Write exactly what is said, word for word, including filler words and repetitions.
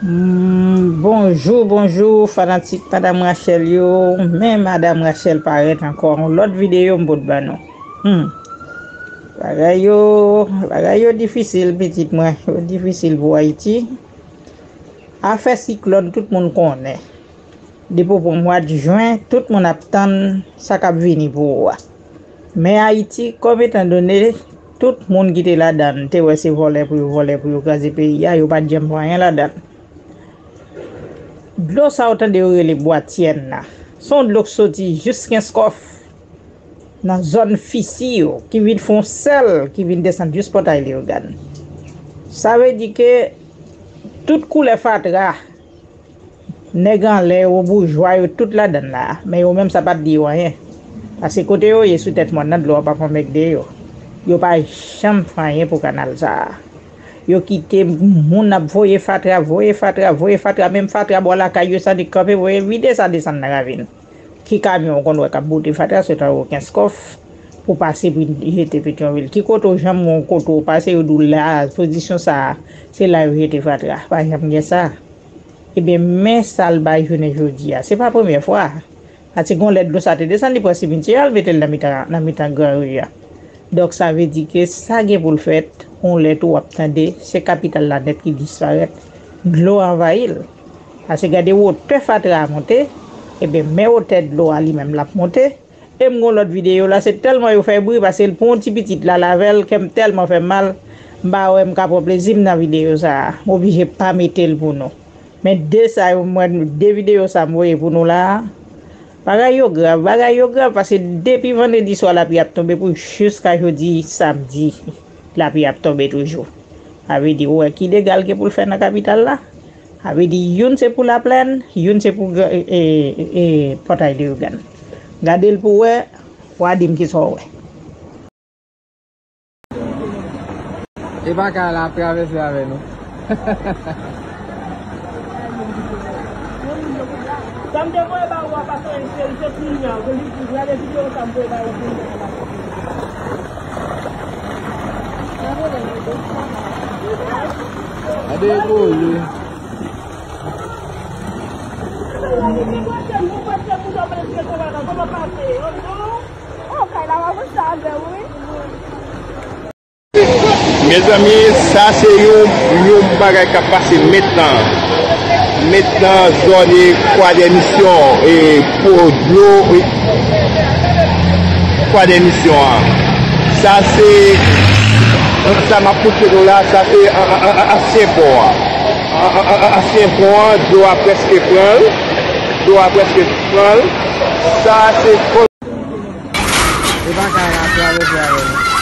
Hmm, bonjou, bonjou, fanatik Madam Rachel yo. Men Madam Rachel parèt ankò. Yon lòt videyo m pot ban nou. Hmm. Bagay yo, bagay yo difisil, pitit mwen. Yo difisil pou Ayiti. Afè siklòn, tout moun konnen. Depi w pran mwa jen, tout moun ap tann sa k ap vini pou ou a. Men Ayiti, kòm etandone tout moun ki te ladan l te wè se vòlè pou yo vòlè, pou yo kraze peyi a, yo pa t janm fè anyen ladan l. Dlo sa w tande yo rele bwatyèn la, se yon dlo k soti jis Kenskòf, nan zòn Fisi yo, ki vin fè yon sèl, ki vin desann jis Pòtay Leyogàn. Sa vle di ke tout koulè fatra, nèg anlè yo, boujwa yo, tout ladan l la. Men yo menm sa pa t di yo anyen. Paske kote yo ye sou tèt mòn nan, dlo a p ap anmègde yo. Yo pa janm fè anyen pou kanal sa a. Yo kite moun ap voye fatra, voye fatra, voye fatra, menm fatra bò lakay yo, sa di kanpe, voye vide sa desann nan ravin. Ki kamyon w konn wè k ap boute fatra, se ta yo Kenskòf, pou pase pou jete Petyonvil. Ki kote w janm wè yon kote w pase, yo di w la, pozisyon sa a, se la yo jete fatra. Pa janm gen sa. Ebyen, men sa l bay jounen jodi a. Se pa premyè fwa. Paske gon lè dlo sa te desann, li pran simityè a, l mete l nan mitan, nan mitan gran ri a. Donk, sa vle di ke sa gen pou l fèt, yon lè tou w ap tande, se kapital la nèt ki disparèt, dlo anvayi l. Paske gade wotè fatra a monte, ebyen, men wotè dlo a li menm l ap monte. E m gon lòt videyo la, se tèlman yo fè bri, paske l pran yon ti pitit la l avè l, kè m tèlman fè m mal, m pa wè m ka pran plezi m nan videyo sa a. M oblije pa mete l pou nou. Men de sa yo, mwen, de videyo sa m voye pou nou la a, bagay yo grav, bagay yo grav, paske depi vandredi swa lapli ap tonbe pou jiska jodi samdi, lapli ap tonbe toujou. Sa vle di, ou wè ki dega l gen pou l fè nan kapital la? Sa vle di, youn se pou Laplèn, youn se pou Gran- e, e, e, Pòtay Leyogàn. Gade l pou w wè, w a di m kisa w wè. E pa kay la ap travèse avè nou. Sa m te voye ba ou a pa fè anyen, se, se kounye a, ou li di, gade videyo sa m voye ba ou kounye a la. Gade koze. Ou mete kote m, ou mete kote m, ou mete kote m, kòman pase? Oh, non. Oh, kay la w ap sa avè w, wi. Mezanmi, sa se yon, yon bagay k ap pase mentnan. Mentnan zòn e Kwa dè Misyon, e po dlo, e Kwa dè Misyon an. Sa se, sa m ap montre nou la, sa se a, a, a, a, ansyen pò a. A, a, a, a, ansyen pò a, dlo a prèske pran l. Dlo a prèske pran l. Sa se E pa kay la travèse avè nou.